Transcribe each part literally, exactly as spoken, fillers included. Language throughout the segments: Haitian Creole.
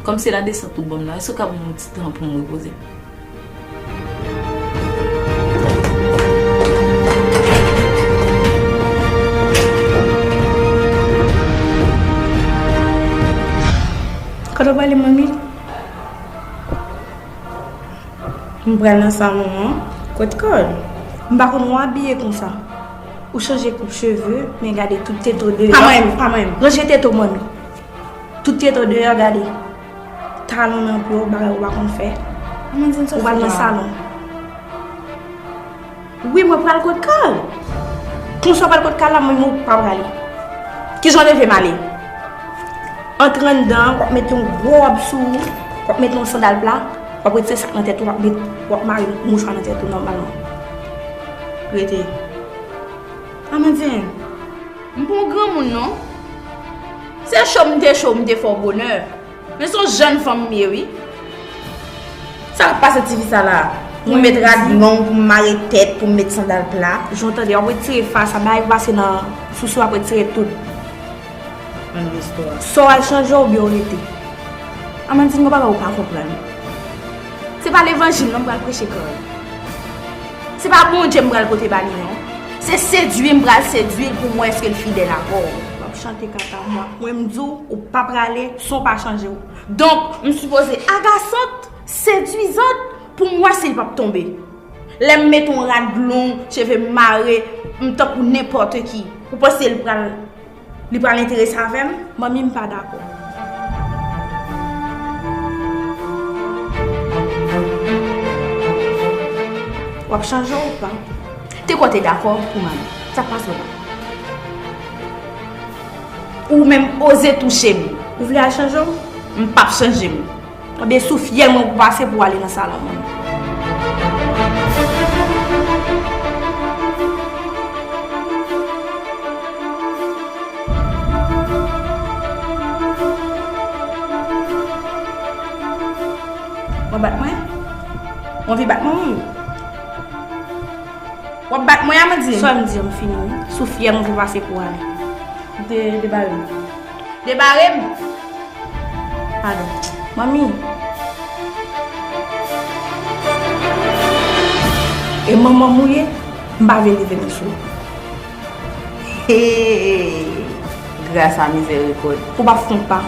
Kòm se ladesant ou ban m la, èske w ka ban m yon ti tan pou m repoze? Kote w prale, manmi? M pral nan salon an. Kot kòd? M pa konn ou abiye konsa. Ou chanje koup cheve, men gade tout tete w deyò. Pa manyen m, pa manyen m. Ranje tete w, manmi. Tout tete w deyò, gade. Talon nan pye w, bagay ou pa konn fè. Amandine, sa ou pral nan salon. Wi, mwen pral kot Carl. Konsa w pral kot Carl la, mwen, mwen pa prale. Kijan w leve m ale? Antre anndan, w ap met yon gwo wòb sou ou, w ap met yon sandal pla, w ap retire sa k nan tèt ou, w ap met, w ap mare mouchwa nan tèt ou nòmalman. Rete. Amandine, m pa yon granmoun non. Se cho m te cho, m te fè w bonè. Men se yon jèn fanm m ye wi. Sa k ap pase tifi sa la? Pou m met rad long, pou m mare tèt, pou m met sandal pla. Jan w tande, w ap retire fas a, bagay pase nan sousou, w ap retire tout. Ann restore. Sa w al chanje oubyen w rete? Amandine, gon bagay ou pa konprann. Se pa levanjil non m pral preche, Carl. Se pa Bondye m pral pote ba li non. Se sedui m pral sedui l pou m wè èske l fidèl avè w. W ap chante kaka mwa. Mwen m di w, ou pa prale san w pa chanje w. Donk, m sipoze agasant, sedwizant pou m wè si l p ap tonbe. Lè m met yon rad long, cheve m mare, m tankou nenpòt ki. Ou panse l pral, li pral enterese avè m? Manmi, m pa dakò. W ap chanje w pa? Te kwè w te dakò pou manmi. Sa k pase w la? Ou menm oze touche m. Ou vle al chanje w? M p ap chanje m. Ebyen, sou fyèl mwen pou pase pou w ale nan salon mwen. W ap bat mwen? W anvi bat mwen wi? W ap bat mwen, Amandine? Sa m di, m fini wi. Sou fyèl mwen pou pase pou w ale. De, debare m. Debare m. Padon. Manmi. E manman m ou ye? M pa vle leve men sou ou. Hey, gras a mizèrikòd. Ou p ap fon pa.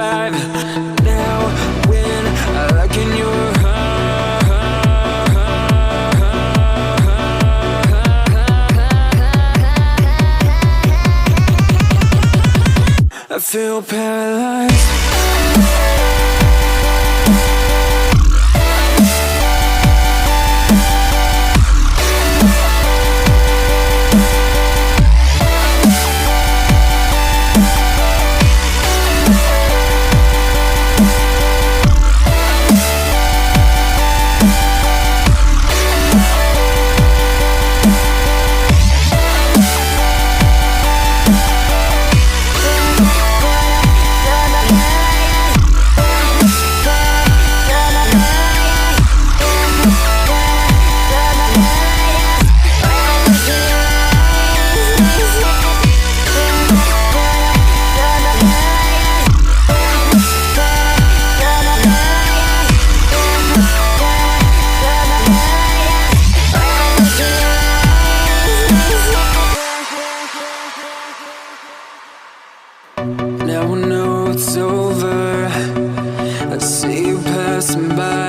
Now, when I look in your eyes, I feel paralyzed. Now I know it's over. I see you passing by.